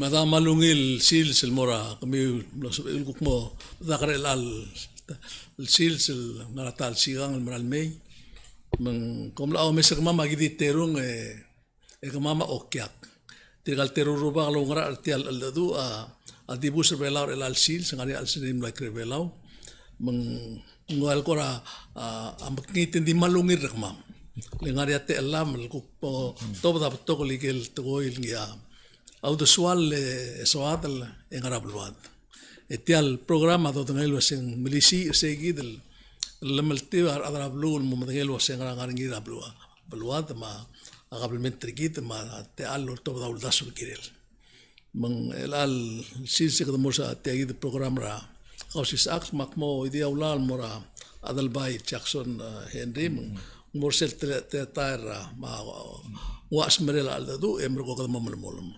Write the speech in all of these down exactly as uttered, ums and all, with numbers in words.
Mada me a ungil sils el mo er a kemiu el mlo sebechir el kuk mo dak er chelecha el sils el ngar er a ta el sikang el mera el mei. Me ng kom locha omes er kemam a ki di terung e, e kemam a okiak. Tirka el teru el rubak el oungerachel er tia el cheldecheduch a, a dibus er Belau er chelecha el sils, ngar er ngii a chelsel el mlo er a Belau. Me ng ua el kora, a, a mekngit e ng di mal ungil er kemam. Le ngar er ngii a techellam el kuk bo tobed a betok el ikel tekoi el ngii a uldesuel e soad el ngar er a beluad. E tia el program a dodengei el ua se ng melisiich er sei kid el llemeltiu a rechad er a beluu el mo medengei el ua se ngera ngar er ngii er a beluu, beluad me a kabelment er kid me a techall el oltobed a uldasu el kirel. Me ng chelecha el sils e kede mo er tia kid el program er a Kausisechakl, me ak mo Idiaulak el mo er a Adelbai Jackson, e, Henry, me ng mo er sel tele-, teletael er a, me a, ua smerel a cheldecheduch e merekong kede mo melemolem.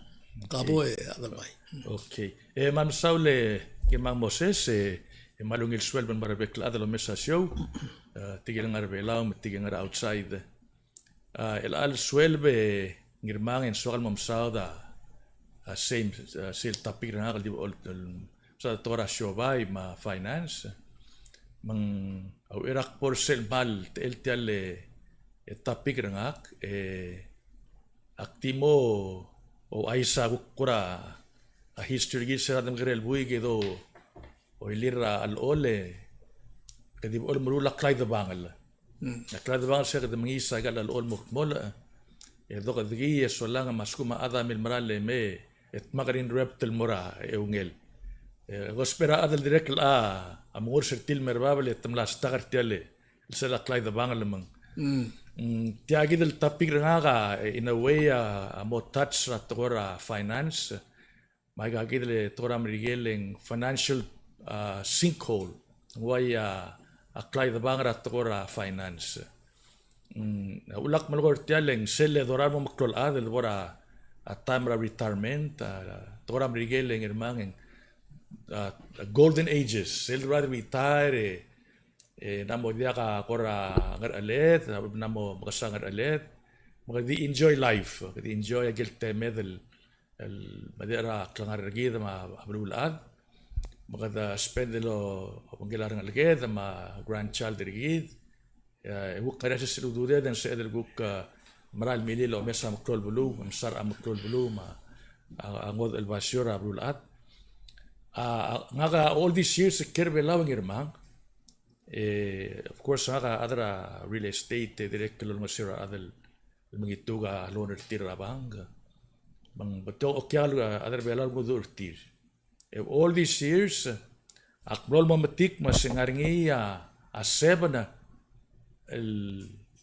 Ka bo e Adelbai. Okay. E, me a mesaul e Ngirmang Moses, e, e mal ungil sueleb el mo er a rebek el chad el omes a show, e, tirke el ngar er a Belau, me tirke el ngar er a outside. A, chelecha el sueleb e Ngirmang e ng soak el mo mesaod a, a, same, a, sel topic er ngak el di bo el, el, mesaod a tekoi er a siobai me a finance. Me ng, a uchei er a kbo er sel mal, techel tia el, e, topic er ngak, e, ak di mo, ouchais a kuk kora, a history er kid sel demekerei el buik e do, oilir a chelechol e, kede bo el meruul a klaidebangel. Mm. A klaidebangel se kede mengiis a ika el chelechol el mo kmolech, e, e dokedekii e solang me a lsekum a chad a mei el mera el mei, e dmak el interrupt el mo er a eungel. E, ko ousbech er a chad el dirrek el a, a mengur er tir el me er bab el te mla stuck er tia el, el sel a klaidebangel me ng. Mm. Mm, tia kid el topic er ngak a, in a way, a, a mo touch er a tekoi er a finance. Me aika kid el tekoi er a Merikel e ng financial, a, sinkhole. Ng uai a, a klaidebangel er a tekoi er a finance. Mm, a ulak melekoi er tia le ng sel dorael el mo meklou el chad el bo er a, a taem er a retirement, a, tekoi er a Merikel e ng Ngirmang e ng, a, a golden ages, sel dorael el retire, e, e ng mo diak a kora ngercheled, ng mo mekesai a ngercheled, me kede di enjoy life, kede di enjoy a ikel temed el el medechel er a klengar er kid me a beluulechad. Me kede spend el obengkel a rengeleked me a grandchild er kid. E, e kuk ngar er ngii a sesei el ududed e ng sebeched el kuk, e, mera el milil el omes a meklou el beluu, msar a meklou el beluu, me a, a ngodech el basio er a beluulechad. A, a, ngak a all these years el kiei er a Belau e Ngirmang. E, of course, ngak a chad er a real estate, e dirrek el olengeseu er a chad el mengituk a loan er tir er a bank. Me ng betok a okiak el chad er a Belau el mengedecheduch er tir. E all these years, ak mlo el mo metik me se ng ngar er ngii a, a seven el,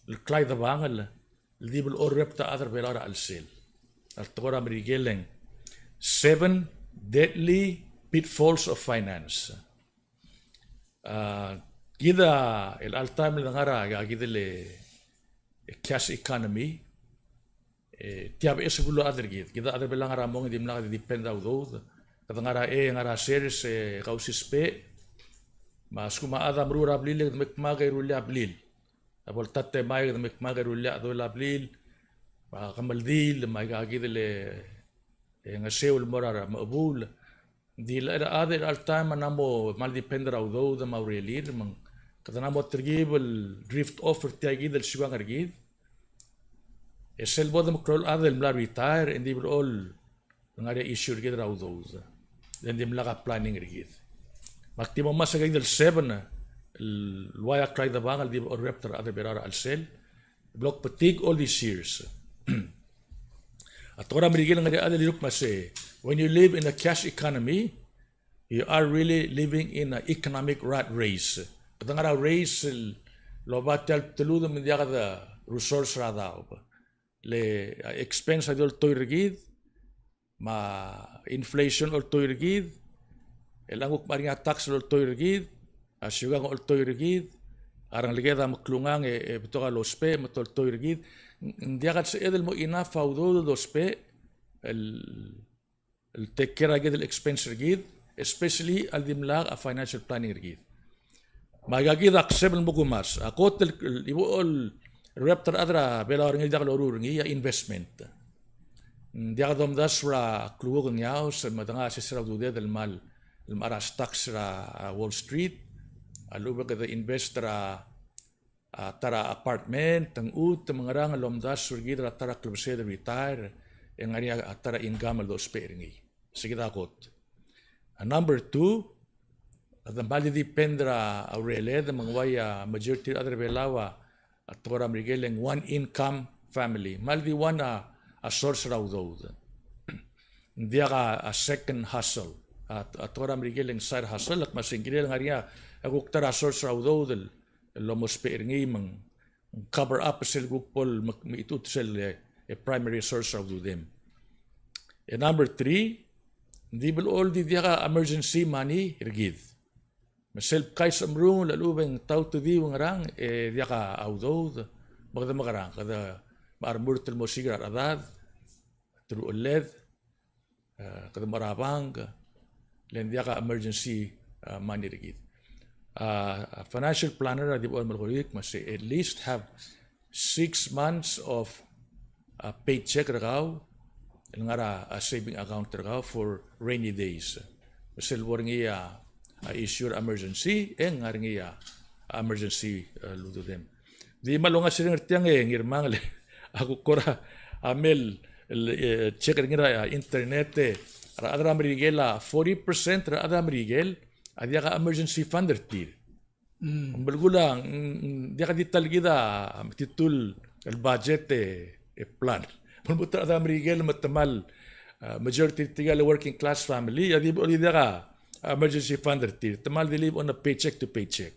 el klaidebangel el di blechoel rep er a chad er a Belau er a chelsel. A tekoi er a Merikel e ng seven deadly pitfalls of finance. A, kid a, el all time el ngar er a, a kid el, e, cash economy, e, tia beches el beluulechad er kid. Kid a chad er a Belau a ngar er a mong e dimlak depend er a udoud. Kede ngar er a, e, ngar er a sers, e, kausisbech. Me a lsekum a chad a meruul er a blil e kede mekmak e rullii a blil. A bo el ta temai e kede mekmak e rullii a chedoel a blil. Me a kemeldiil, me aika kid el, e, ngeseu el mo er a mechebuul. Ng di le er a chad er a all time a ng mo mal depend er a udoud me a urerir, me ng kede ng mo telkib el drift off er tia kid el siukang er kid. E sel bo de meklou el chad el mla retire, e ng di blechoel ngar er ngii a issue er kid er a udoud. E ng dimlak a planning er kid. Me ak di mo mes a kid el seven, el uai a klaidebangel el di blechoel rep er a chad er a Belau er a chelsel. Blok betik all these years. A tekoi er a Merikel e ng ngar er ngii a chad el dirrek me se, when you live in a cash economy, you are really living in an economic rat race. Kede ngar er a race el oba tia el bdelud me ng diak de resource er a daob. Le, a, expense a di oltoir er kid, me a inflation a oltoir er kid, e chelechang kuk ngar er ngii a tax a oltoir er kid, a siukang a oltoir er kid, a rengeleked a meklungang e, e betok a lousbech me te oltoir er kid. Ng, ng diak el sebeched el mo enough a udoud el dousbech el, el take care a kid el expense er kid, especially a le dimlak a financial planning er kid. Me aika kid a kseb el mo kumes. A kot el, el, ibo el rep er a chad er a Belau er ngii el diak loruul er ngii a investment. Ng diak domdasu er a klukuk e ng iaus, me dengai a sesei er a ududed el kmal, el mechar a stocks er a, a Wall Street, a lechub e kede invest er a, a ta er a apartment, e ng chutem, me ng ngerang el omdasu er kid er a ta er a klebesei e de retire, e ng ngar er ngii a ta er a income el dousbech er ngii. Se kid a kot. A number two, a de kmal di depend er a ureled, me ng uai a majority er a rechad er a Belau a tekoi er a Merikel e ng one income family. Kmal di one a, a source er a udoud. Ng diak a, a second hustle. A, a tekoi er a Merikel e ng side hustle, el kmo se ng kirel ngar er ngii a kuk ta er a source er a udoud el, el lomousbech er ngii me ng cover up sel kuk bo el me, mechitechut sel, e, primary source er a ududem. E number three, ng di blechoel di diak a emergency money er kid. Me sel kaisemrungel a lechub e ng tautediu e ng ngerang, e diak a udoud, me kede mekerang, kede mechar a remurt el mo siik er a rechedad, teruchelled, e, kede mo er a bank, le ng diak a emergency, e, money er kid. A, a financial planner a di bo el melekoi el kmo se at least have six months of, a, paycheck er kau, el ngar er a, a saving account er kau for rainy days. Me sel bo er ngii a, a issue er a emergency, e ng ngar er ngii a, a emergency, e, el ududem. Di kmal olengasireng er tiang e Ngirmang, le a kuk kora mle, e, check er ngii er a internet, e, a rechad er a Merikel a forty percent er a rechad er a Merikel a diak a emergency fund er tir. Mm. Ng belkul a, mm, mm, diak di ta el kid a, mm, metitur el budget e, e plan. Me lmuut er a rechad er a Merikel me te kmal, a, majority er tirke el working class family, a di, di diak a emergency fund er tir. Te kmal di live on a paycheck to paycheck.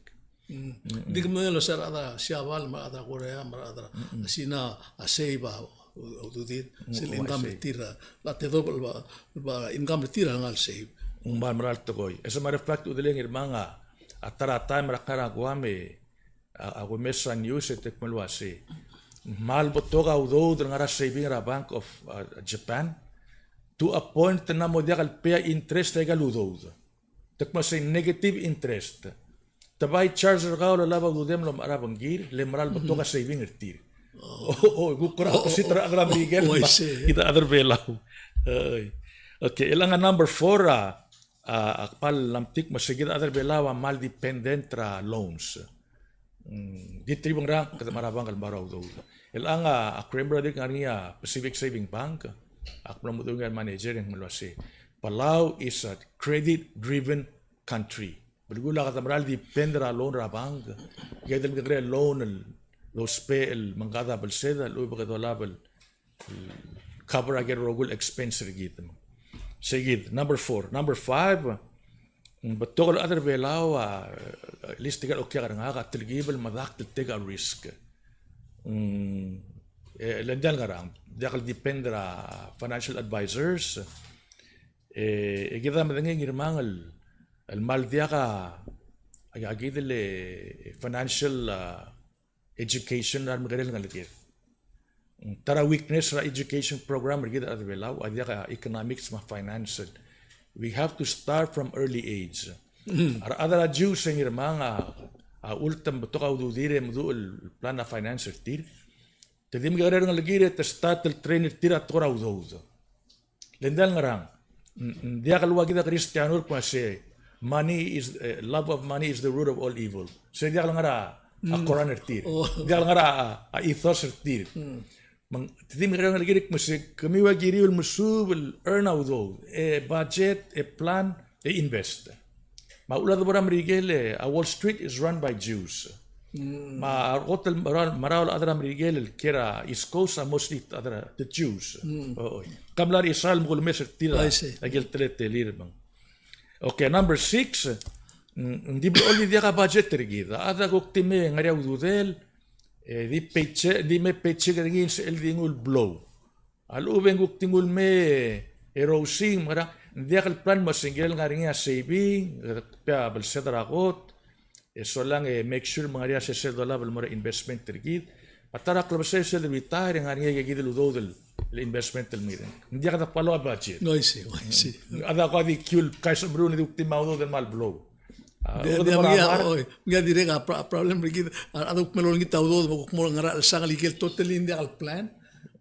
Mm. Ng di kmo el sel rechad er a Siabal, me a rechad er a Korea, me a rechad er a Sina a save a u-, ududir, sel income er tir, a, a tedobech el ba, ba income er tir a ngar el save. Ng kmal mera el tekoi. As a matter of fact, Udeleng, Ngirmang, a, a ta er a taem er a kngar er a Guam e, a, a kumes a news e te kmo el uase ng kmal betok a udoud el ngar er a saving er a Bank of, a, Japan, to a point el ng mo diak el pay a interest er aika el udoud. Te kmo se negative interest. Te bai charge er kau el olab a ududem el omechar a bengkir, le mera el betok a saving er tir. O, o, kuk kora opposite er a rechad er a Merikel, me kid a rechad er a Belau. Oi. Okay, chelechang a number four a, a, a kmal mla metik me se kid a rechad er a Belau a kmal dependent er a loans. Mm, di tir a ngerang, kede mechar a bank el mo er a udoud. Chelechang a, a Kramer a dirk ngar er ngii a Pacific Saving Bank, ak mlo meduch er ngii a manager e ng mlo uase, Palau is a credit driven country. Belkul a kede mera el depend er a loan er a bank. Kede mekekerei el loan el lousbech el mengkad a belsed, a lechub e kede olab el cover a ikel rokui el expense er kid. Se kid, number four. Number five, ng betok el chad er a Belau a, at least tirke el okiak er ngak, a telkib el medakt el take a risk. Mm, e, le ng diak el ngerang, diak el depend er a financial advisors. E, e kid a medengei, Ngirmang, el, el kmal diak a, a, a kid el, e, financial, a, education er a remekerei el ngeleked. Ta er a weakness er a education program er kid a rechad er a Belau a diak a economics me a finance. We have to start from early age. Mm. A rechad er a Jews, e Ngirmang, a, a ultem betok a ududir e meduch el plan a finance er tir. Te di mekekerei el ngelekir e te start el train er tir a tekoi er a udoud. Le ng diak el ngerang, ng, ng diak el ua kid a Kristiano el kmo se, money is, eh, love of money is the root of all evil. Se diak el ngar er a, a Koran er tir. Oh. Diak el ngar er a, a, a ethos er tir. Mm. Me ng, te di mekekerei el ngelekir el kmo se, kemiu a kiriu el mesuub el earn a udoud, e budget, e plan, e invest. Me a uchul a debo er a Merikel e, a Wall Street is run by Jews. Mm. Me a kot el mera, mera el chad er a Merikel el kiei er a East Coast a mostly chad er a, the Jews. Mm. Oi. Ke mla er a Israel me kulemes er tir a, I see, a ikel teletelir me ng. Okay, number six, mm, ng di blechoel di diak a budget er kid. A chad a kuk di me ngar er ngii a ududel, e di paycheck, di me paycheck er ngii sel di nguu el blow. A lechub e ng kuk di nguu el mei e rousing, me ngerang, ng diak el plan me se ng kirel ngar er ngii a saving, e kede kbea belsed er a kot, e solang e make sure me ng ngar er ngii a sesei el dolab el mo er a investment er kid. Me a ta er a klebesei sel retire e ng ngar er ngii a kid el udoud el investment el mei er ngii. Ng diak de follow a budget. I see, I see. A chad a kuk di kiu el kaisemrungel e di kuk di me a udoud el kmal blow. A, di, udoud di el mo er a, oi, ng dirrek a pro-, problem er kid, a, a kuk me olengit a udoud, me kuk mo ngar er a chelsang el ikel totally ng diak el plan.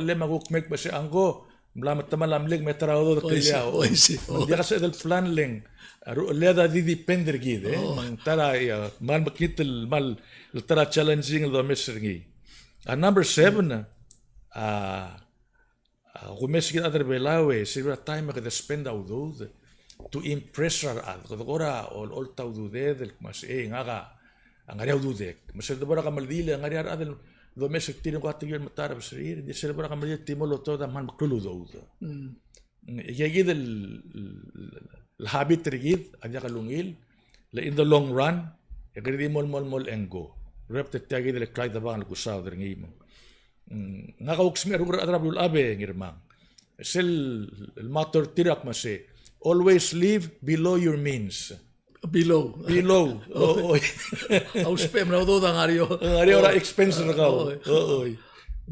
ruchelem a kuk mei el kmo se ngko, mla metemall a mlek me ta er a udoud er keliou. Oh, I see. Me ng diak a sebeched el plan le ng, a rucheled a di depend er kid, e. Me ng ta er a, ia, kmal mekngit el, kmal, ta er a challenging el domes er ngii. A number seven, a, a, kumes kid a chad er a Belau e, sel bo er a taem e kede spend a udoud to impress er a rechad. Kede kora ol, olecholt a ududed el kmo se, e, ngak a, a ngar er ngii a ududek. Me sel debo er a kemeldiil e ngar er ngii a rechad el domes er tir e ng ko a tirke el metacherbesul er tir, di sel debo er a kemeldiil e te di mo lotuod a kmal meklou el udoud. Mm. Aikakid el, el, el habit er kid a diak lungil, le in the long run, e kede di mo, mo, mo, e ng ko. Rep te tia kid el klaidebang el kusaod er ngii me ng. Mm, ngak a kuk smecher er a rechad er a beluulechad e Ngirmang. Sel, el motto er tir a kmo se, always live below your means. Below. Below. O, oi. A usbech me a udoud a ngar er eou. Ngar er eou er a expense er kau. O, oi.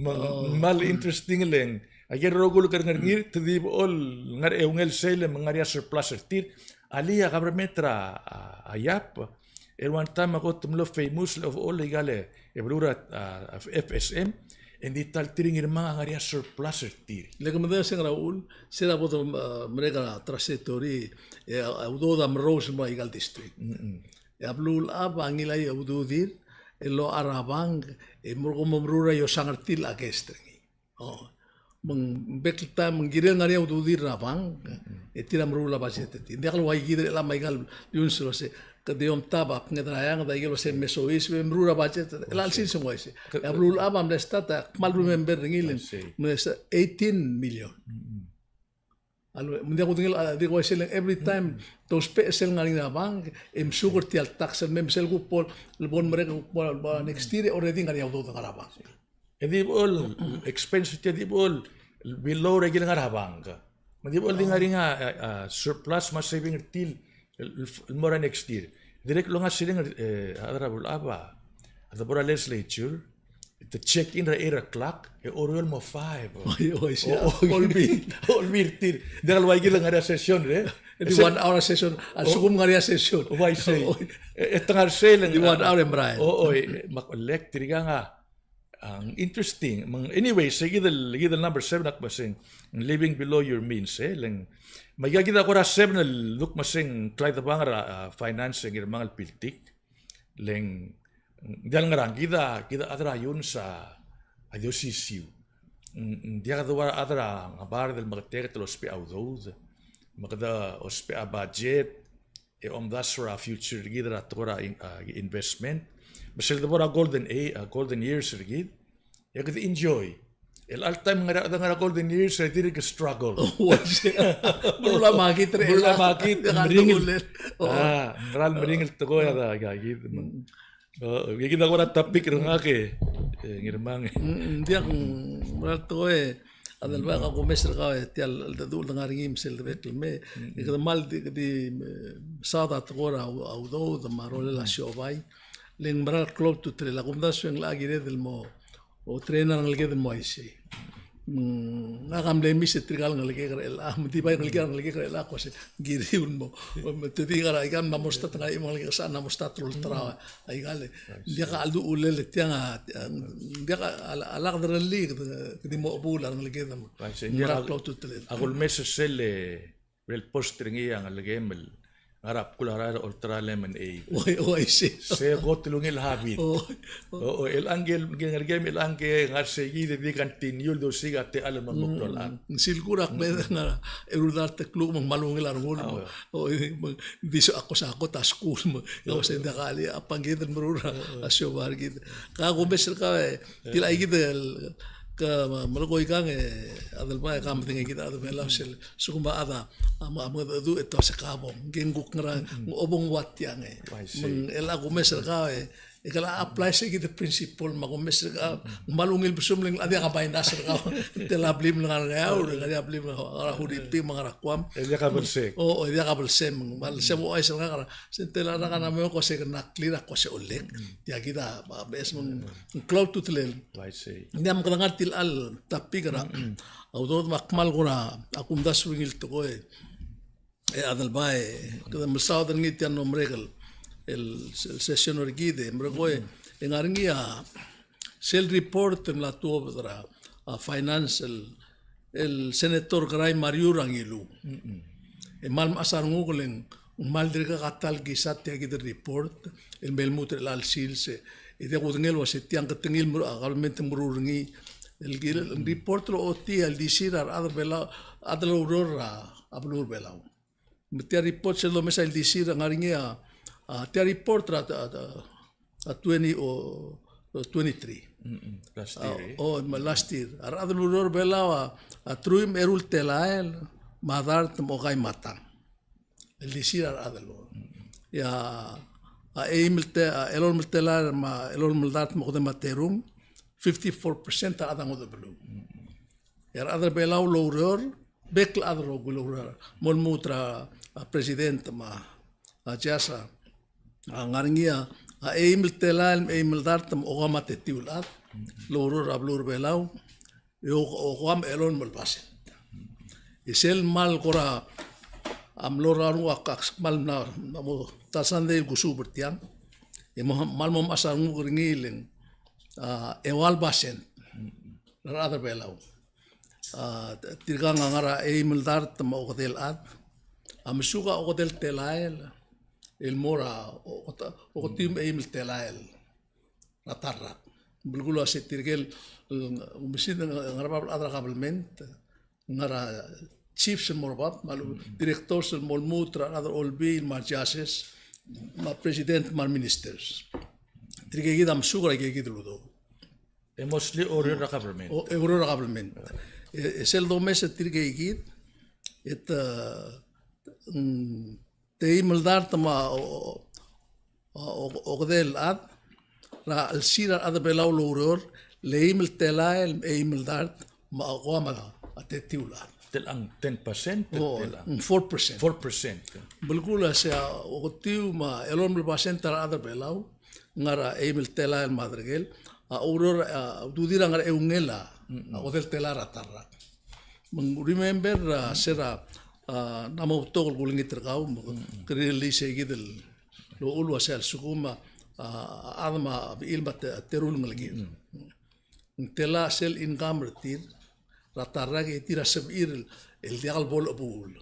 Me ng kmal interesting le ng. Aike el rokui el ngar er ngii, te di bo el ngar er a eungel sel, me ng ngar er ngii a surplus er tir. Alii, a government er a, a, a Yap, el one time a kot el mlo famous el overall, aika el, e beluu er a, a, F S M, e ng di ta el tir Ngirmang a ngar er ngii a surplus er tir. Le ke medengei se ng ngar er a uchul, se er a bo de, a, merek a trajectory, e a, a udoud a merous el mo er aika el district. Mm-mm. E a beluulechad a ngilai a ududir, el locha er a bank, e mo, mo meruul er a iosang er tir el against er ngii. O, me ng bek el taem me ng kirel ngar er ngii a ududir er a bank, e tir a meruul a budget er tir. Ng diak el ua ikid er chelechang me aika el liuns el uase, kede omtab a bnged er a eanged, aike el uase me soiseb e meruul a budget, chelechang el sils e ng uaisei. E a beluulechad a mle start a kmal remember er ngii el, mle eighteen million. A lua, me ng diak kudengei, a, di ko uaisei le ng every time te ousbech sel ngar er ngii er a bank, e msuk er tia el tax el mei me sel kuk bo, le bo el merek el kuk bo, bo next year, e already ngar er ngii a udoud el ngar er a bank. E di bo el expense er tia, di bo el below er aike el ngar er a bank. Me di bo el di ngar er ngii a, a, a surplus me a saving er tir el, el, el mo er a next year. Dirrek el ngar er a saving er, e, a chad er a beluulechad a, a de bo er a legislature, te check in er a eight o'clock, e oureor el mo five. Oi, oi, sia. O, o, olbiil, olbiil er tir. Diak el ua ikid el ngar er a session, e. Di one hour a session, a lsekum ngar er a session. Uaisei. Oi. E, e te ngar er sei le ng di one hour e merael. O, oi, me a collect tirkang a, a, interesting. Me ng, anyway, se kid el, kid el number seven a kmo se ng living below your means, e, le ng. Me aika kid a kora seven el duk kmo se ng klaidebang er a, a, finance e Ngirmang el piltik. Le ng, ng diak el ngerang, kid a, kid a chad er a iungs a di osisiu. Ng, ng diak de ua chad er a ngebard el meketeket el ousbech a udoud. Me kede ousbech a budget, e omdasu er a future er kid er a tekoi er a in-, a, investment. Me sel debo er a golden a-, a, golden years er kid, e kede enjoy. El all time ngar er a, ngar er a golden years, e dirk struggle. Uaisei. Meruul a makit er a. Meruul a makit, meringel. O. A, ngera el meringel tekoi a da, aika kid. O, e kid a kora topic er ngak e, e, Ngirmang. Mm, mm, diak, mm, ngera el tekoi, Adelbai, a kumes er kau e tia el, el dedu el dengar er ngii me sel debek el mei. E kede kmal di, di, e, mesaod a tekoi er a u-, a udoud me a rolel a siobai. Le ng mera el klou a ultutelel, a kumdasu e ng locha kired el mo o train a rengeleked el mo uaisei. Mm, ngak a mle miss e tirka el ngelekek er chelechang, me di bai ngelekek, ngelekek er chelechang, ko se ng kiriu el mo. Me te di ngar er a ikang me a mo start ngar er a chimo el ngelekek, sel a mo start el olterau a ikal. Ng diak a chelduchulel e tiang a, ng diak a, a, a lak derellii, kede, kede mo chebuul a rengeleked. Uaisei, ng diak a klou a ultutelel. A kumes er sel le el post er ngii a ngelekem el ngar er a bkul a rael er a olterau el M N A. Oi, oi, se. Se kot el ungil habit. Oi, oi. O, o, el ngke, ngke ngelekem el ngke ngar er sei kid e di continue el dosiik a techall el mo meklou el chad. Ng silkur a kmeed el ngar er a eru el dart el kluk me ng kmal ungil a rengul me. O, me ng di soak ko sa kot a skuul me. Ng uase ng diak a lii a bangked el meruul a siobai er kid. Ka kumes er kau e, tia kid el, ke melekoi kang e, Adelbai, ke medengei kid a chad er a Belau sel, sekum a chad a, a, a mengedecheduch e te uase ka bong, ngke ng kuk ngerang, ng obong ua tiang e. Me ng el a kumes er kau e, e ke locha apply se kid el principle me a kumes er kau, ng kmal ungil besum le ng locha diak a minus er kau. Te locha blim el ngar er a Ngeaur, ngar er a blim el ngar er a Huriping me a ngar er a Guam. E diak a belsem. O, o, e diak a belsem, me ng kmal se mo uaisei er kau, se te locha rak a mo ko se ke na clear a ko se olek. Tia kid a, a, beches me ng klou a ultutelel. Uaisei. Ng diak, me kede ngar er tia el topic er a, a udoud me ak kmal kora, a kumdasu er ngii el tekoi. E Adelbai, kede mesaod er ngii tia el mlo merek el, el session er kid, e merekong e, e ngar er ngii a, sel report el mla tuobed er a, a finance el, el Senator Kerai Mariur a ngiluu. E kmal mechas a renguk el ng kmal dirkak a ta el kisat tia kid el report, el me lmuut er chelecha el sils, e, e diak kudengei el uase tiang ketengel a kabelment el meruul er ngii, el kirel, el report el ochotii a ildisir a rechad er Belau, chad el oureor er a beluu er Belau. Me tia report sel domes a ildisir a ngar er ngii a, a tia report er a, a, a, a twenty o, o twenty-three. Last year, e? O, me last year. A rechad el oureor er Belau a, a truich me a eru el telael, me a dart me a okai me a tang. Ildisir a rechad el oureor. E a, a eim el te-, a elolem el telael, me a elolem el dart me a okedei me a terung, fifty-four percent a rechad a ngodech el beluu. E a rechad er Belau el oureor, bek el chad el rokui el oureor. Mo lmuut er a, a president me a, a judge a, a ngar er ngii a, a eim el telael, eim el dart me a okeim me a tetiu el chad el oureor er a beluu er Belau, e o, okeim me a elolem el basent. E sel kmal kora, a mlo er a renguk a kmal mla, mla mo ta el sandei el kusuub er tiang. E mo, kmal mo mechas a renguk er ngii el ng, a, eua el basent er a rechad er Belau. A, tirkang a ngar er a eim el dart me a okedei el chad a mesuk a okedei el telael el mo er a o-, oketiu me a eim el telael er a ta el rak. Belkul a se tirke el, el, oumesingd a ngar er a bab el chad er a kabelment, ngar er a chiefs el mo er a bab, me a lechub, directors el mo lmuut er a rechad er a olbiil, me a judges, me a president, me a ministers. Tirke kid a mesuk er a ike kid el udoud. E mostly oureor er a government. O, e oureor er a government. E, e sel domes er tirke kid, e te, mm, te eim el dart me a o, o, o, okedei el chad, er a chelsir a rechad er Belau el oureor, el eim el telael, eim el dart, me a okeim me a tetiu el chad. Telang ten percent, o, telang. Mm, four percent. Four percent. Belkul a se a oketiu me a elolem el basent er a rechad er Belau, ngar er a eim el telael me a derkel, a oureor, a, ududir a ngar er a eungel a, a okedei el telael er a ta el rak. Me ng remember, a, se er a, a, ng mo betok el kulengit er kau, me ke rirellii sei kid el uchul ua se a lsekum a, a, a chad me a bechil me a te-, teru el ngelekir. Ng tela sel income er tir er a ta el rak e tir a sebechir el, el diak el bo lechebuul.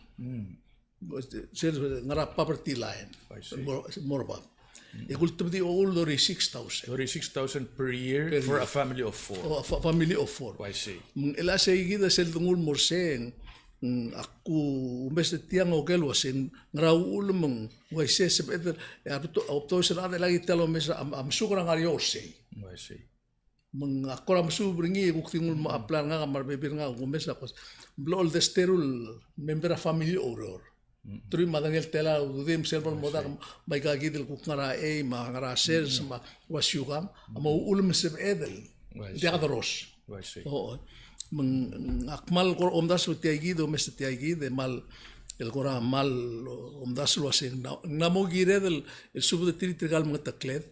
Sel ngar er a poverty line. I see. Mo, mo er a bab. E kultebedii a uchul thirty-six thousand. Thirty-six thousand per year. Per year. For a family of four. O, a fa-, family of four. I see. Me ng chelecha sei kid a sel denguu el mo er sei, mm, ak kumes er tiang a oker el ua se ng ngar er a uchul me ng uaisei e sebeched el, e a betok, a betok sel chad el chelecha kid el omes a, a mesuk er a ngar er eou er sei. I see. Me ng ak kora mesuub er ngii e kuk di nguu el mo apply er ngak me a rebebil er ngak a kumes a kos. Ng blechoel desteru el member er a family el oureor. Truich me a dengei el telael a ududii me sel bo el mo dak me aika kid el kuk ngar er a eim me a ngar er a sers me a ua siukang, a mo uchul me sebeched el diak deros. O, me ng ak kmal kora omdasu er tia kid, omes er tia kid, e kmal, el kora kmal omdasu el ua se ng mla, ng mla mo kired el, el subed er tir tirka el mengetekled.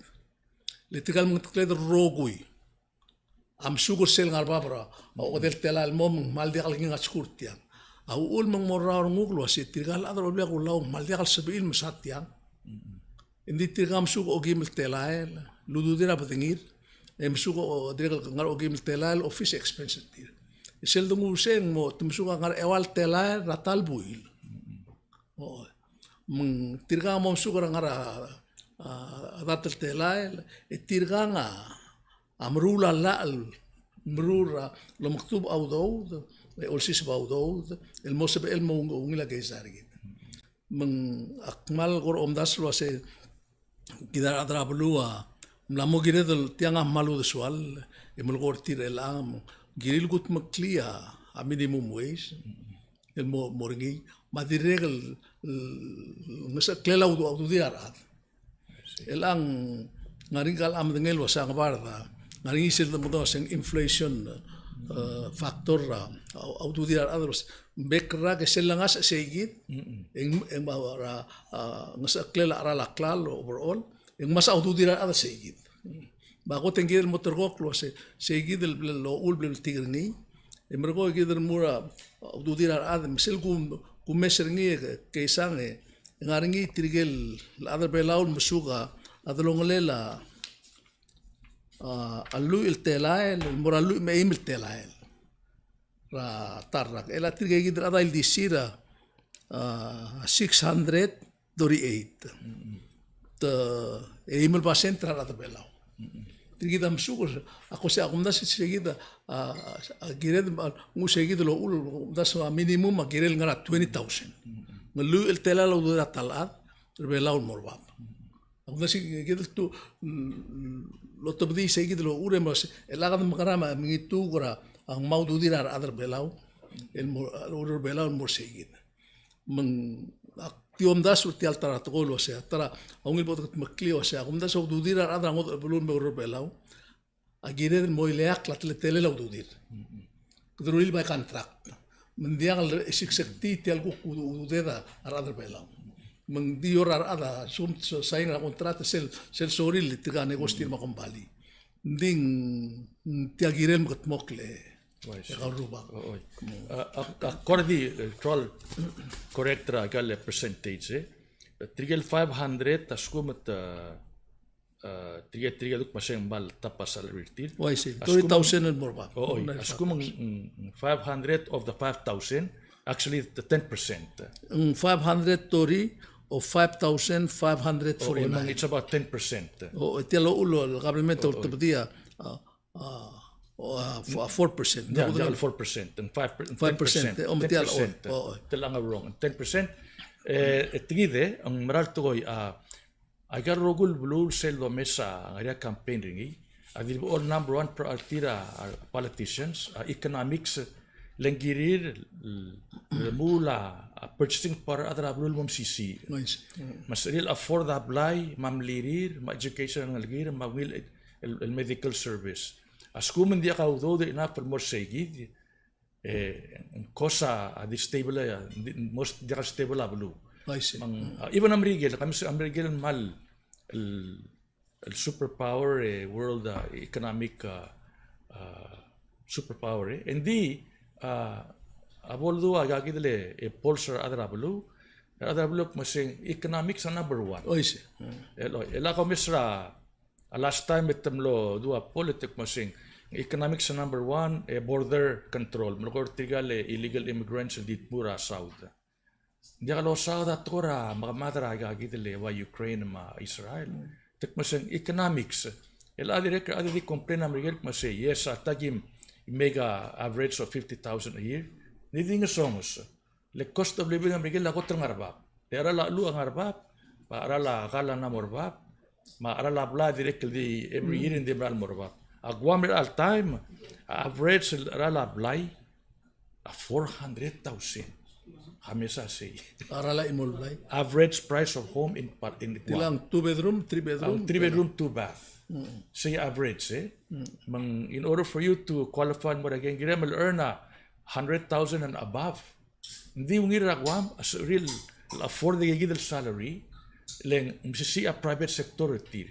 Le tirka el mengetekled el rokui a mesuk er sel ngar er a bab er a okedei el telael el mo me ng kmal diak el king a skuul er tiang. A uchul me ng mo er a renguk el ua se tirka el chad er a Olbiil er a Kelulau ng kmal diak el sebechir el mesa tiang. Engdi tirka a mesuk a okeim el telael el ududir a bedengir, e mesuk a dirrek el ngar er a okeim el telael el office expense er tir. E sel denguu sei e ng mo te mesuk a ngar er a eua el telael er a ta el buil. O, me ng tirkang a mo mesuk er a ngar er a, a, a dart el telael, e tirkang a, a meruul a llach el, meruul er a lomekdubech a udoud, e olsiseb a udoud, el mo sebechel el mo ung-, ungil a keizai er kid. Me ng ak kmal kora omdasu el ua se kid a rechad er a beluu a mla mo kired el tiang a kmal uldesual, e melekoi er tir er chelechang, kirir el kudmeklii a minimum wage el mo, mo er ngii, me a dirrek el, el ngesecheklel a udu-, a ududir a rechad. Chelechang ng ngar er ngii a kmal medengei el ua se a ngebard a, ng ngar er ngii sel domekedong el ua se ng inflation, e, factor er a, a, a ududir a rechad el ua se, bek el rak e sel lengasech sei kid, e ng, e ng mo er a, a, ngesecheklel a cheral a klalo overall, e ng mesa a ududir a rechad sei kid. Me a kot e ng kired el mo terrekokl el ua se, sei kid el bla lochul el bla letik er ngii. E merekong e kid el mo er a ududir a rechad, me sel ku-, kumes er ngii e ke, keisang e, ngar er ngii tirke el chad er Belau el mesuk a delongelel a, a lluich el telael, el mo er a lluich me a eim el telael er a ta el rak. E a tirke kid el chad a ildisir a, a, six hundred thirty-eight. Te eim el basent er a rechad er Belau. Tirke kid a mesuk, a ko se a kumdasu se kid a, a, a kired, a, nguu se kid el uchul, kumdasu a minimum a kirel ngar er a twenty thousand. Ng lluich el telael a ududir a ta el chad er Belau el mo er bab. A kumdasu se kid el tu, mm, lotebedii se kid el uchul e mo se, el chad a mekerang me a mengitu er a, a ngmai a ududir a rechad er Belau el mo, a ureor er Belau el mo er se kid. Me ng, ak di omdasu er tia el ta er a tekoi el uasei, a ta er a ungil bo dekedmeklii el uasei, a kumdasu a ududir a rechad er a ngodech el beluu el me oureor er Belau a kired el mo ileakl a teletelel a ududir. Kede rullii by contract. Me ng diak el seksektii tia el kuk u-, ududed a rechad er Belau. Me ng di ua rechad a lsekum te sain er a contract sel, sel sorir el tirka a negotiate me a kombalii. Ng di ng tia el kirel mekedmokl e Oi, e kau rubak. Oi. A, a, a, kora di, e, try el correct er a ikal percentage, e. Tirke el five hundred a lsekum e te, e, tirke, tirke el kmo se ng kmal top a salary er tir. Oi, sei. A lsekum, thirty thousand el mo er bab. Oi, a lsekum ng, ng, ng five hundred of the five thousand, actually the ten percent. Ng five hundred thirty of five thousand five hundred forty-nine. Oi, it's about ten percent. Oi, tia el uchul el government a ultebedii a, a, a, o, a, fo-, a four percent. Ng diak, ng diak el four percent, ng five percent, ng five percent, ten percent, e, o, me tia el, ten percent, o, o. Te langa wrong, ten percent. E, e tia kid e, ng mera el tekoi, a, aika el rokui el beluu sel domes a ngar er ngii a campaign er ngii, a di bo el number one priority er a, a, politicians, a, economics, le ng kirir, l-, lemuul a, a purchasing power er a rechad er a beluu el mo mesisiich. Nice. Mm. Me se el afford a blai, me a mlirir, me a education er a rengelekir, me a ungil el, el medical service. A lsekum ng diak a udoud er ngii el mo er sei kid, e, ng cause a, a destabilize, a, di-, mo s-, diak a stable a beluu. I see. Me ng, a, even a Merikel, kemiu se a Merikel el kmal, el, el superpower, e, world, a, economic, a, a, superpower, e. Engdi, a, a bo ledua aika kid el, e, polls er a rechad er a beluu, a rechad er a beluu a kmo se ng economics a number one. I see. Mm. El, el a kmo se er a A last time e te mlo dua poll e te kmo se ng economics number one, e border control. Melekoi er tirka el illegal immigrants el di tmuu er a south. Ng diak losaod a tekoi er a mekemad er aika kid el ua Ukraine me a Israel. Te kmo se ng economics. El a dirrek el a di complain a Merikel el kmo se, yes, a ta kim make a average of fifty thousand a year. Ng di ngesonges. Le cost of living er a Merikel a kot el ngar er a bab. Le cheral a cheluch a ngar er a bab, me a cheral a kall a mla mo er a bab, me a cheral a blai a dirrek el di every year e ng di merael mo er a bab. A Guam er chelecha el taem, a average el cheral a blai a four hundred thousand. Kemiu a sei. A cheral a chimo el blai. Average price of home in par-, in Guam. Tilang two bedroom, three bedroom. A, three bedroom, two bath. Mm. Sei average, e. Mm. Me ng, in order for you to qualify mo er a, ng kirem el earn a hundred thousand and above. Ng di ungil er a Guam a sebechir el afford aika kid el salary, le ng mesisiich a private sector er tir.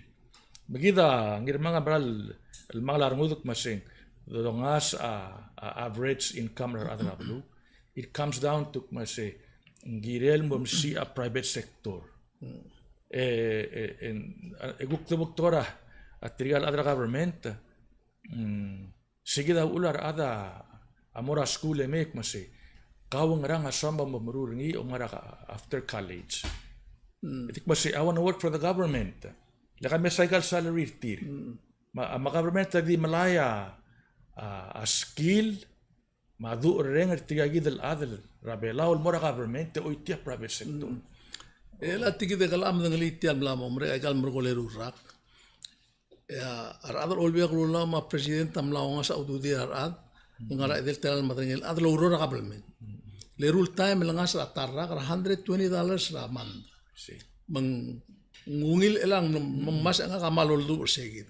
Me kid a Ngirmang a mera el, el mla er a rengud el kmo se ng dongasech a, a average income er a rechad er a beluu. It comes down to kmo se ng kirel mo mesisiich a private sector. E, e, e, e kuk debo tekoi er a, a tirka el chad er a government, mm, Sei kid a uchul a rechad a mo er a skuul e mei e kmo sei, kau ngerang a soam a mo meruul er ngii el ngar er a after college? Mm. E di kmo sei, I wanna work for the government. Le ka mesa aika el salary er tir. Mm. Me a, me a government a di melai a, a, a skill me a ducherreng er tirka kid el chad er a Belau el mo er a government e choitii a private sector. Mm. E le tia kid e kede medengelii tia el mla mo merek aika el merekong el eru el rak. E a rechad er a Olbiil er a Kelulau me a president a mla ongasech a ududir a rechad el ngar er a edei el telael me a derengel el chad el oureor er a kabelment. Le eru el taem el ngasech er a ta el rak er a hundred twenty dollars er a month. Me ng ungil el ng, me ng mesa ngak a kmal oldubech er sei kid.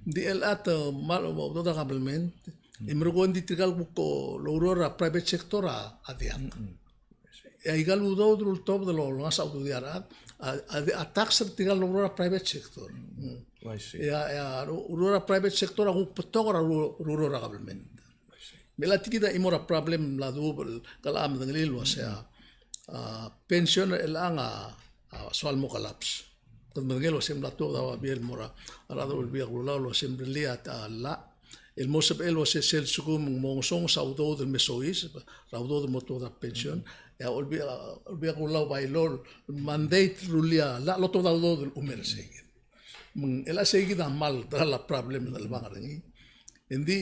Ng di el chad a kmal oureor er a kabelment, e merekong e ng di tirka el kuk oureor er a private sector a diak. E aika el udoud el ultobed el olengasech a ududir a rechad a, a, a tax er tirka el oureor er a private sector. Mm. I see. E a, e a, oureor er a private sector a kuk betok er a oureor er a government. I see. Me le tia kid a chimo er a problem el duubech el kede medengelii el uasei a, a, pension er chelechang a, a, soal mo collapse. Kede medengei el uasei ng mla tuobed a babier el mo er a rechad er a Olbiil er a Kelulau el uasei ng mrellii a llach el mo sebechel el uasei sel lsekum ng mo ngesonges a udoud el me soiseb er a udoud el mo tuobed er a pension, e a Olbiil, a, Olbiil er a Kelulau a by law el mandate el rullii a llach el otobed a udoud el chumer er sei. Me ng chelecha sei kid a kmal ta er a problem el ngelebang er ngii. Engdi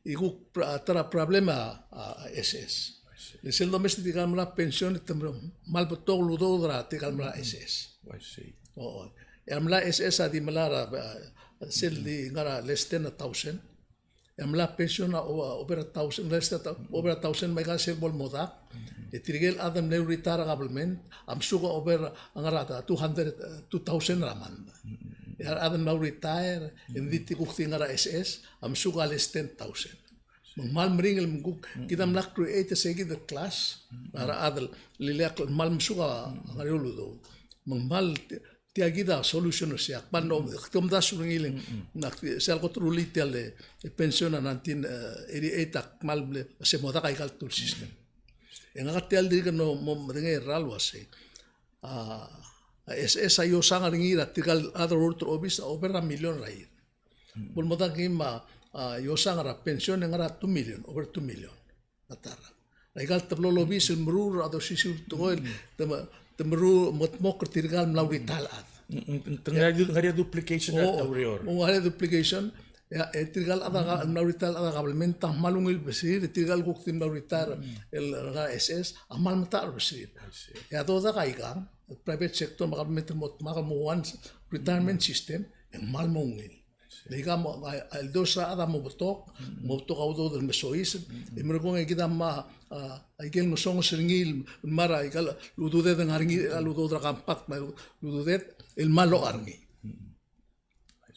e kuk pra-, ta er a problem a, a, a SS. Le sel domes e tirka el mla pension e te mla, kmal betok el udoud er a tirka el mla SS. I see. O, e a mla SS a di melai er a, a, sel di ngar er a less than a thousand. E a mla pension a o-, over a thousand, less than a, over a thousand me aika sel bo lemodak. E tirke el chad el mle retire er a government a msuk a over a ngar er a two hundred, eh, two thousand er a month. E a rechad el mla retire, e ng di kuk di ngar er a SS a msuk a less than thousand. Me ng kmal meringel me ng kuk, kid a mla create er sei kid el class er a rechad el ileakl el kmal msuk a ngar er eou el udoud. Me ng kmal ti-, tia kid a solution er sei, ak kmal, no, ak di omdasu er ngii el, ng, ng, ak di, sel kot rullii tia el, e, pension a nineteen eighty-eight, ak kmal mle, se modak aika el two system. E ngak a tia el dirk mo, mo medengei er a el uasei, a, a SS a iosang er ngii er a tirka el chad el oureor er a obis a over a million er a year. Bo lemodak ngii me a, a, iosang er a pension e ngar er a two million, over two million. A ta er a, aika el teblo el obis el meruul er a osisiu el tekoi el te me, te meruul, mo dmokl er tirka el mla retire el chad. Mm, mm, te ngar er ngii a du-, ngar er ngii a duplication er a, o, oureor. O, ngar er ngii a duplication. E a, e tirka el chad a, el mla retire el chad a government a kmal ungil beserir, e tirka el kuk di mla retire el ngar er a SS a kmal metach er a beserir. I see. E a dodak aika, private sector me a government el mo dmak el mo one retirement system, e ng kmal mo ungil. Le aika mo, a, a, el dos er a chad a mo betok, mo betok a udoud el me soiseb, e merekong e kid a mla, a, aike el ngesonges er ngii el mla er aika el ududed el ngar er ngii, el udoud er a compact me a el ududed el mla locha er ngii.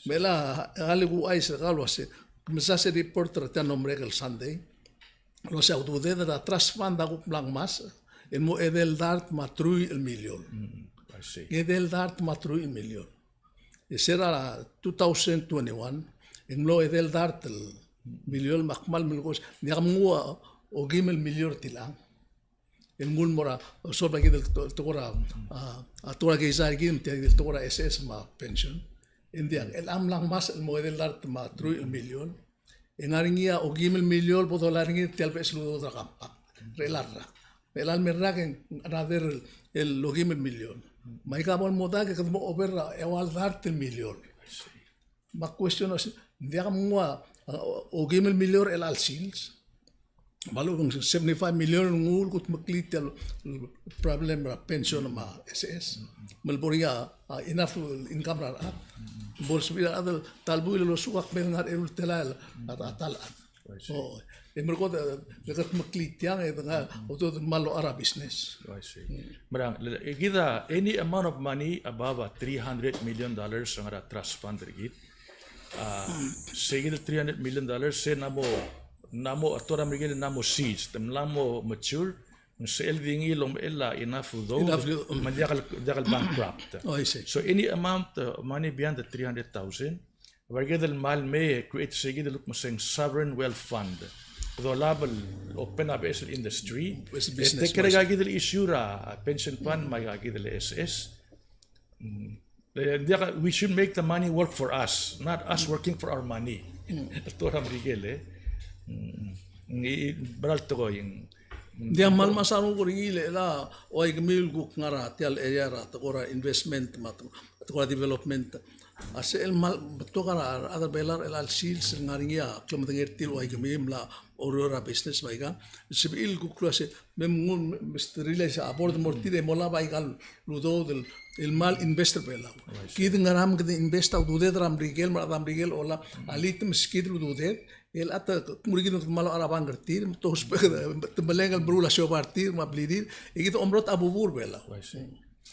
Me chelecha, a le kuchais er kau el uasei, mesa se report er tia el mlo merek el Sunday el uasei a ududed er a trust fund a kuk mla ngmasech el mo edei el dart me a truich el million. Mm, I see. Edei el dart me a truich el million. E se er a two thousand twenty-one, e ng mlo edei el dart el million me ak kmal melekoi, ng diak mnguu a okeim el million er tilechang. El nguu el mo er a, solab a kid el to-, tekoi er a, a, a tekoi er a keizai er kid, me tia kid el tekoi er a SS me a pension. E ng diak, el mla ngmasech el mo edei el dart me a truich el million. E ng ngar er ngii a okeim el million el bo dolai er ngii er tia el beches el udoud er a compact er chelecha el rak. Er chelecha el me el rak e ng another el, el okeim el million. Me aika bo lemodak e kede mo over er a eua el dart el million. Me a question a se, ng diak mnguu a, a, okeim el million er chelecha el sils. Me a lechub e ng seventy-five million el nguu el kudmeklii tia el problem er a pension me a SS. Me le bo er ngii a, a, enough income er a rechad. Bo lsebechir a rechad el ta el buil el osukak me ngar er a eru el telael a, a ta el chad. I see. O, e merekong e, e kudmeklii tiang e dengar, o, te kmal locha er a business. I see. Merang, le, e kid a, any amount of money above a three hundred million dollars el ngar er a trust fund er kid. A, se kid el three hundred million dollars, se ng mo, ng mo, a tekoi er a Merikel ng mo seeds, te mla mo mature, ng sebechel di ngii el omechell a enough udoud, enough udoud, me ng diak el, diak el bankrupt. Oh, I see. So any amount, uh, money beyond the three hundred thousand, a bai kid el kmal mei e create se kid el kmo se ng sovereign wealth fund. Dolab el open a beches el industry. Beches el business, e te kerek a kid el issue er a pension fund me a kid el SS. Mm. Eh, diak, we should make the money work for us, not us working for our money. Mm. El tekoi er a Merikel, e. Mm. Ng, ng, beral tekoi, ng, ng, diak kmal mesa a renguk er ngii le, le ua ikemiu el kuk ngar er tia el area er a tekoi er a investment me a tekoi er a development. A sel kmal betok a rechad er a Belau er chelecha el sils el ngar er ngii a klemedengei er tir el ua ikemiu el mla oureor er a business me aika. Sebechir el kuk lua se, me mnguu, me, me te realize a board el mo er tir e mo olab aika el udoud el, el kmal invest er a Belau. Oh, I see. Kid ngera me kede invest a ududed er a Merikel, me a rechad er a Merikel a olab, a limited me se kid el ududed, el a te, te mo er kid el kmal locha er a bank er tir, me te ousbech, te meleng el meruul a siobai er tir, me a blirir, e kid omerot a bubur Belau. Oh, I see.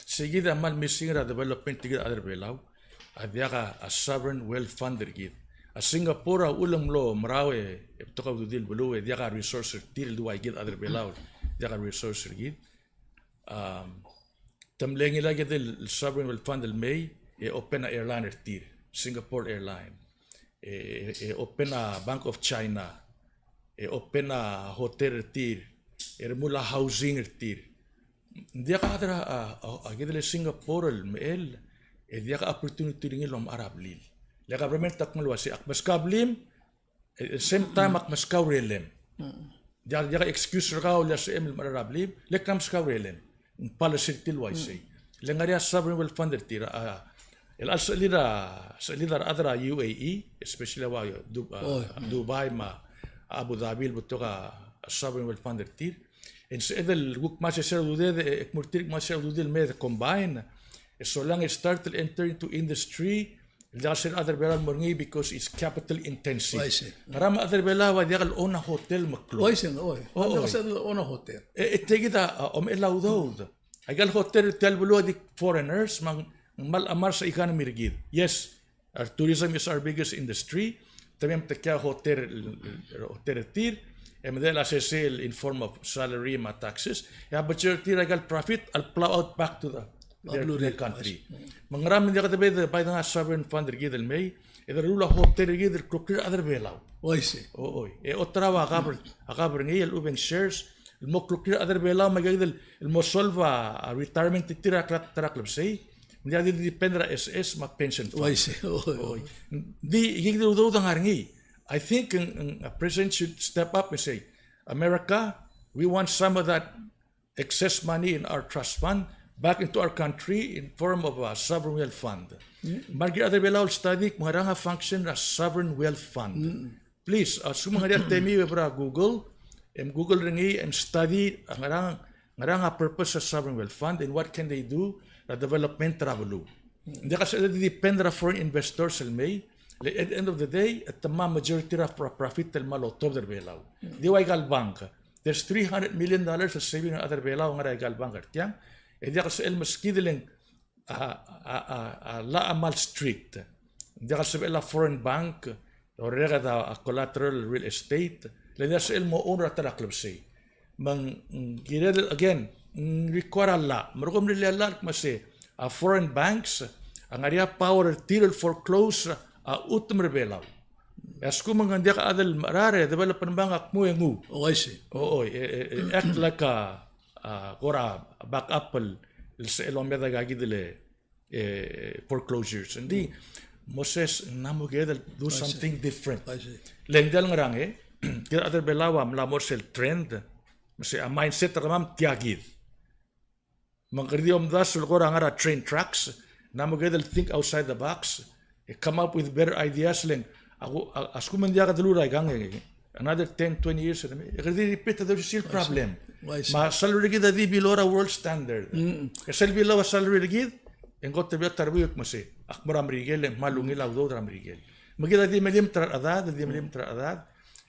Se kid a kmal missing er a development er kid a rechad er a Belau, a diak a, a sovereign wealth fund er kid. A Singapore a uchul e ng mlo merau e, e betok a ududir el beluu, e diak a resource er tir el dua kid a rechad er a Belau, diak a resource er kid. Um, te mle ngilai kid el sovereign wealth fund el mei, e open a airline er tir, Singapore Airline. E, e open a Bank of China, e open a hotel er tir, e remuul a housing er tir. Ng diak a chad er a, a, a, a kid el Singapore el mechell, e diak a opportunity er ngii el omechar a blil. Le government a kmo el uasei, ak meskau a blim, at the same time ak meskau a urelem. Diak, diak a excuse er kau el uasei me ng mechar a blim, le ak meskau a urelem. Ng policy er tir el uaisei. Le ngar er ngii a sovereign wealth fund er tir a, el a sechelir a, sechelir a rechad er a U A E, especially a ua Du-, a, Dubai me a Abu Dhabi el betok a sovereign wealth fund er tir. E ng sebeched el kuk kmal sesei er a ududed, e, e kmo er tir kmal sesei er a ududed el me de combine. E solang e start el enter into industry, el diak el sel chad er a Belau el mo er ngii because it's capital intensive. Uaisei. Ngera me a chad er a Belau a diak el own a hotel me klou? Uaisei, oi. O, oi. Diak el sel own a hotel. E, e tia kid a, a, omechell a udoud. Aika el hotel er tia el beluu a di foreigners, me ng kmal a mars a economy er kid. Yes, our tourism is our biggest industry. Te mei me te kiei a hotel, hotel er tir, e medechel a sesei el in form of salary me a taxes. E a budget er tir aika el profit, el plow out back to the, their, their country. Me ngera me ng diak debei de bai dengar a sovereign fund er kid el mei, e de ruul a hotel er kid el kloklir a chad er a Belau. Uaisei. O, oi. E oterau a govern, a govern er ngii el lechub e ng shares, el mo kloklir a chad er a Belau me aika kid el, el mo solve a, a retirement er tir er a kla-, ta er a klebesei. Ng diak di depend er a S S me a pension fund. Uaisei, oi, oi. Di, aika kid el udoud a ngar er ngii. I think, ng, ng, a president should step up and say, America, we want some of that excess money in our trust fund back into our country in form of a sovereign wealth fund. Me a rechad er a Belau el study, me ngerang a function er a sovereign wealth fund. Please, a lsekum ng ngar er ngii a temiu e bo er a Google, e mo Google er ngii, e mo study, a ngerang, ngerang a purpose er a sovereign wealth fund, and what can they do er a development er a beluu. Ng diak a sebeched el depend er a foreign investors el mei, le at the end of the day, e te mla majority er a pro-, profit el mla lotobed er a Belau. Di ua aika el bank, there's three hundred million dollars el saving er a rechad er a Belau el ngar er aika el bank er tiang, e diak el sebechel el meskid el ng a, a, a, a, a llach a kmal strict. Ng diak el sebechel a foreign bank, orreked a, a collateral real estate, le ng diak el sebechel el mo own er a ta er a klebesei. Me ng, ng kired, again, ng require a llach. Me a rokui el mle llach el kmo se, a foreign banks, a ngar er ngii a power er tir el foreclose a chutem er a Belau. E a lsekum ng diak a chad el mechar e development bank a kmo e nguu. Oh, I see. O, o, e, e, e, act like a, a, kora backup el, el se el omed aika kid el, e, foreclosures. Ng di, Moses, ng mla mo kired el do something different. I see. Le ng diak el ngerang, e, kid a rechad er a Belau a mla mo er sel trend, me se a mindset er kemam tia kid. Me ng kede di omdasu el kora ngar er a train tracks, ng mla mo kired el think outside the box, e come up with better ideas le ng, a ku-, a, a lsekum ng diak deluut er aikang, e, another ten, twenty years, e kede di repeat the same problem. Well, I see. Me a salary er kid a di below er a world standard. Mm. E sel below a salary er kid, e ng kot el beot a rebuik me se, ak mo er a Merikel, e ng kmal ungil a udoud er a Merikel. Me kid a di melilt er a rechedad, di melilt er a rechedad.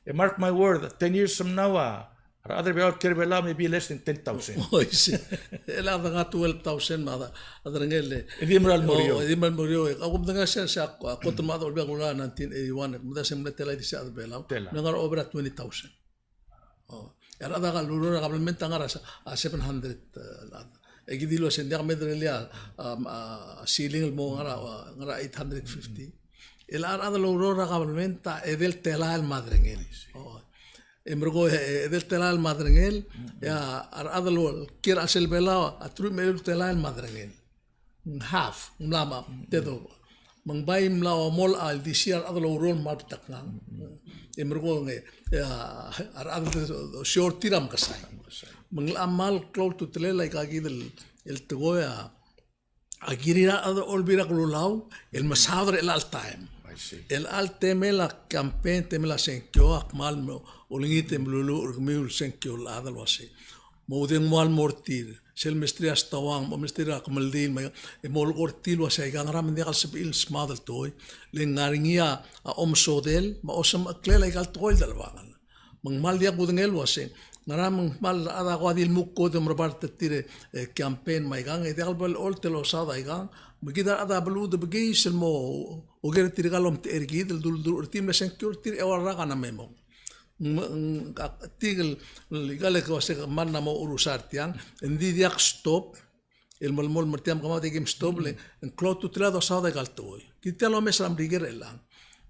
E mark my word, ten years from now, a, a rechad er a Belau el kiei er a Belau maybe less than ten thousand. Oh, I see. E le a dengar twelve thousand me a, a derengel, e. E di mera el mo er eou. Oh, e di mera el mo er eou. Ak omdengar se, se a, a kot el mad a Olbiil er a Kelulau nineteen eighty-one, me a se mle tela di se a rechad er a Belau. Tela. Mle ngar er a over a twenty thousand. Oh. E a rechad el oureor er a government a ngar er a, a seven hundred, e, el chad. E ki dilu el se ng diak medengei a, a, a ceiling el mo ngar er a, ngar er a eight hundred fifty. E a rechad el oureor er a government a edei el telael me a derengel. Oh. E merekong e, e, edei el telael me a derengel, e a rechad el kiei er a chelsel Belau a truich me a elolul telael me a derengel. Ng half, ng mla me a tedobech. Me ng bai mla mo el a ildisir a rechad el oureor me a betok ngang. E merekong e, e a, a rechad el short er tir a mekesai. Me ng locha kmal klou a ultutelel aika kid el, el tekoi a, a kirir a rechad er a Olbiil er a Kelulau el mesaod er chelecha el taem. I see. Chelecha el temel a campaign, temel a sengkio, a kmal me olengit e meluluuch er kemiu el sengkio el chad el uasei, moudengua el mo er tir, sel mesterir a steuang, mo mesterir a kemeldiil, me, e molekoi er tir el uasei aika ngera me ng diak el sebechir el smaod el tekoi, le ng ngar er ngii a omesodel me a osemecheklel aika el tekoi el delebangel. Me ng kmal diak kudengei el uasei, ngera me ng kmal a rechad a ko a di lmuut e ko di omerebart er tir e, e campaign me aikang, e diak el bo lecholt el osaod aikang, me kid a rechad a beluut e bekiis el mo oker er tirka el omtechei er kid el dul-, dul-, er tir me le sengkio er tir e eua el rak a mla mo mong. Me, ng, ak, tirke el, el, aika el ke uasei kmal mla mo urusar tiang, ng di diak stop, el melemolem er tiang me kemam a di kim stop le, ng klou a ultutelel a dosaod aika el tekoi. Kid tia el omes er a Merikel er chelechang.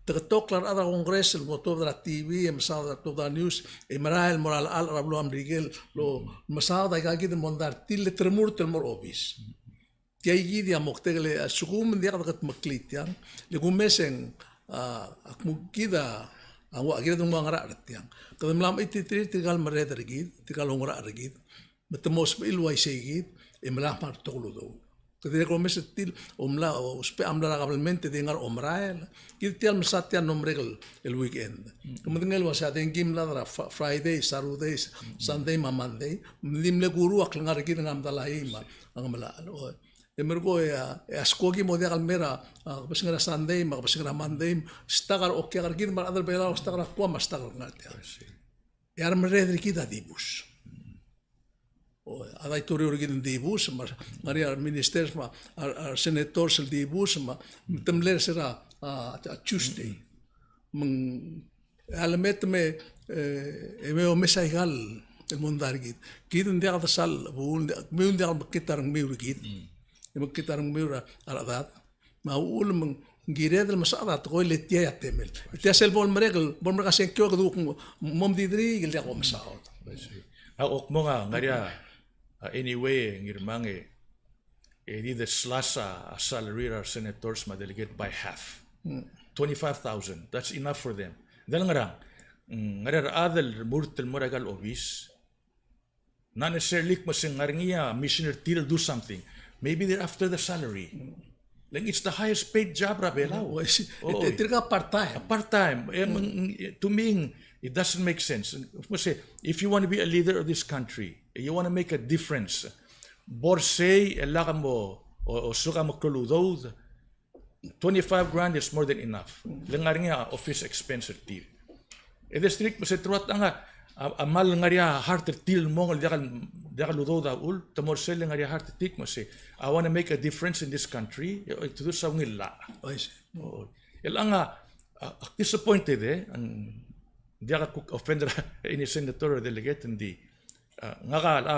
Te ketokl a rechad er a Congress el mo tuobed er a T V, e mesaod er a tuobed er a news, e merael el mo er a llechul er a beluu er a Merikel, el omesaod aika kid el mondai er tir el te remurt el mo er a obis. Tia kid a moktek el, a lsekum ng diak dekedmeklii tiang, le kumes e ng, a, ak mo kid a, a ua, a kired el nguu a ngerachel er tiang. Kede mla mechititerir tirka el merreder er kid, tirka el oungerachel er kid, me te mo sebechir el uaisei kid, e melai a betok el udoud. Kede dirrek el omes er tir, omla, ousbech a mla er a kabelment e di ngar er a omerael. Kid tia el mesa tia el mlo merek el weekend. Ke medengei el uasei a dengki a mlad er a Fri-, Friday, Saturday, Sunday, me a Monday. Ng di mle kuruul a klengar er kid el ngar er a medal a eim me a Ngemelachel. Oi. E merekong e a, e a skoki a mo diak el mei er a, a, kebesengei er a Sunday, me a kebesengei er a Monday, stak er a okiak er kid, me a rechad er a Belau, stak er a Guam, me a stak er a ngar tia. E a remerreder er kid a dibus. O, a daitorio er kid a dibus, me a, me a re ministers, me a, a, a senators el dibus, me a, me te mle er se er a, a, a Tuesday. Me ng, a lemet me, e, e me omes aika el mondai er kid. Kid ng diak desal, bo, ng diak, me ng diak mekngit a rengmiu er kid. E mekngit a rengmiu er a, a rechedad. Me a uchul me ng kired el mesaod a tekoi le tia a temel. Tia sel bo lemerek el, bo lemerek a sengkio e kede kuk mo, mo mdidirii el diak omesaod. I see. A, ok, mo ngar er ngii a, a, anyway, Ngirmang e, e di de slash a, a salary er a re senators me a delegate by half. Twenty-five thousand, that's enough for them. Del ngerang, mm, ngar er ngii a rechad el remurt el mo er aika el obis, not necessarily kmo se ng ngar er ngii a mission er tir el do something. Maybe they're after the salary. Like, it's the highest paid job er a Belau. Oh, I see. Oh, e, e tirka part-time. A part-time. E, mm, to me, it doesn't make sense. Kmo se, if you want to be a leader of this country, you want to make a difference, bo er sei e lak mo, o, o soak a meklou el udoud, twenty-five grand is more than enough. Le ngar er ngii a office expense er tir. E district me se teruat a, a, a kmal ngar er ngii a heart er tir el mong el diak el, diak el udoud a uchul, te mo er sel le ngar er ngii a heart er tir me se, I want to make a difference in this country, e, e, to do something el llach. I see. O, el ngar er ngii a, a, disappointed, e, ng diak a kuk offend er a any senator or delegate, ng di, a, ngak a, a,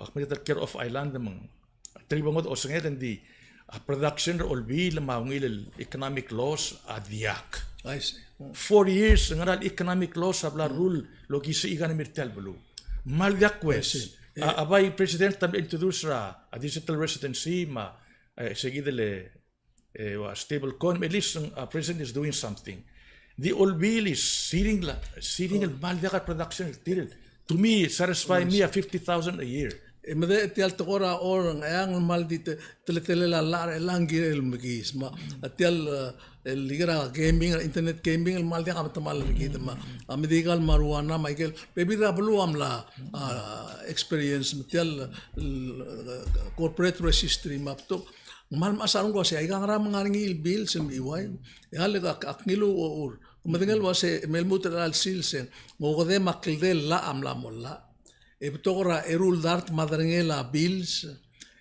ak mle er a Care of Island me ng, te di bo ngodech osenged, ng di, a, production er a Olbiil me a ungil el economic loss a diak. I see. Mm. Four years, ngera el economic loss a bla leruul el okisii a economy er tia el beluu. Kmal diak kues. I see. A, a bai president a mle introduce er a, a digital residency me a, e, se kid el, e, ua stable coin, at least, uh, president is doing something. The Olbiil is searing la, searing el kmal diak a production er tir. To me, satisfy me a fifty thousand a year. E me de tia el tekoi er a Oreor, e ng kmal di te, teletelel a llach er chelechang el kirel el mekiis. Me a tia el, e, el ikel gaming, internet gaming, el kmal diak a metemall er kid me a, a medical marijuana me a ikel bebil er a beluu a mla, a, experience, me tia el, el, corporate registry me a betok. Ng kmal mechas a renguk el uasei, aika ngera me ng ngar er ngii el bills el mei uai. E a le ak, ak ngiluu a uchul. Ke medengei el uasei, me lmuut er chelecha el sils e ng okedei me a kldei el llach a mla mo llach. E betok er a eru el dart me a derengel a bills.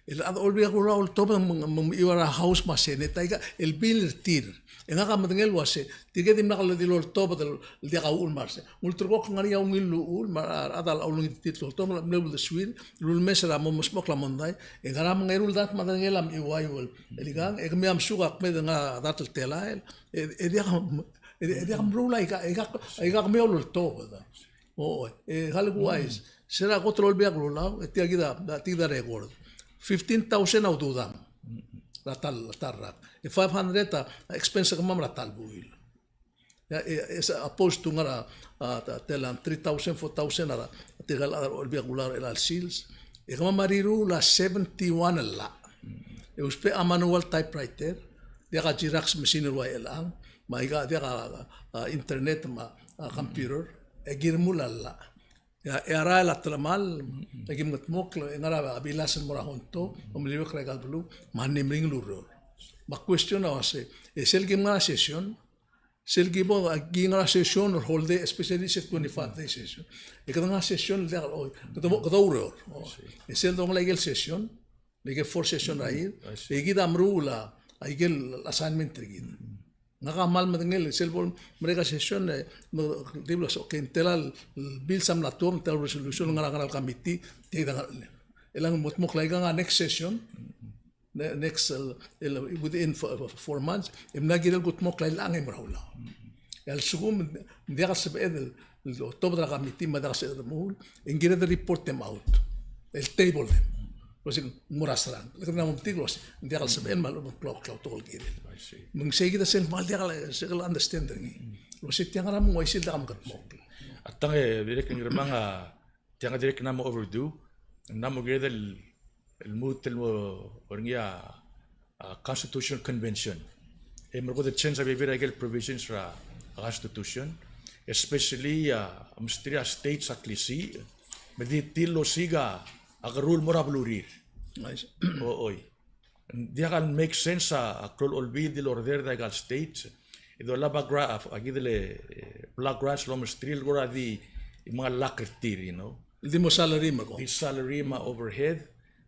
El chad er a Olbiil er a Kelulau a oltobed me ng, me ng mechiu er a House me a Senate, aika el bill er tir. E ngak a medengei el uasei, tirke dimlak ledi loltobed el diak a uchul me a rsei. Ng ulterekokl el ngar er ngii a ungil el uchul, me a rechad a ulengit er tir el oltobed, me a mle uldesuir el ulemes er a mo mesmechokl a mondai. E ngera me ng eru el dart me a derengel a mei uai el, el ikang, e kemiu a mesuk a kmeed el ngar er a dart el telael, e, e diak, e, e diak meruul aika, aika, aika kemiu a uloltobed. O, e, kuk uaisei. Se er a kot el Olbiil er a Kelulau, e tia kid a, tia kid a record. Fifteen thousand a ududam er a ta el, ta el rak. E five hundred a expense er kemam er a ta el buil. E, e, as opposed to ngar er a, a, ta, telan three thousand, four thousand a, tirka el chad er a Olbiil er a Kelulau er chelecha el sils. E kemam a riruul a seventy-one el llach. E ousbech a manual typewriter, diak a Xerox machine el ua chelechang, me aika diak a, a, internet me a, a, computer, e ki remuul a llach. E a, e a rael a telemall, e ki mengetmokl, e ngar er a bilas el mo er a Honto, e meliuekl er aika el beluu, me a ngar er ngii a ureor. Me a question a uasei, e sel ki ngar er a session, sel ki bo, a ki ngar er a session, or whole day, especially sel twenty-five day session. E kede ngar er a session, el diak, o, kede bo, kede oureor. O. E sel dongelii aike el session, le ke four session er a year, e kid a meruul a, aike el assignment er kid. Ngak a kmal medengei el sel bo lemerek a session, e, me, di bla so, ke ng tela el bills a mla tuobed, ng tela el resolution, ngar er a, ngar er a committee, tia kid a ngar er a, e le ng mo, mo klemokl aika a next session, ne-, next, el, el, within four, four months, e mla kirel kudmokl a elechang e merael. E a lsekum ng diak el sebeched el, el otobed er a committee me a diak el sebeched el meruul, e ng kired el report them out. El table them. El uasei ng mo er a serang. Le kede mo metik el uasei ng diak el sebeched me a lechub e ng klou, klou a tekoi el kirel. I see. Me ng sei kid a sel kmal diak el, sel understand er ngii. El uasei tiang a ngera me ng uaisei el diak a mekudmokl. A tang e dirrek el Ngirmang a tiang a dirrek el mla mo overdue, ng mla mo kired el, el lmuut el mo er ngii a, a constitutional convention. E merekong e de change a bebil er a ikel provisions er a constitution, especially a, mesterir a states a klisiich, me di tir el osiik a, a kerruul el mo er a belurir. Nice. O, oi. Ng diak el make sense a, a klou el olbiil el di lorder er a ikal states. E dolab a gra-, a, a kid el, eh, block grants el omesterir el kora di, di menga el lak er tir, you know. Di mo salary me ko. Di salary me a overhead.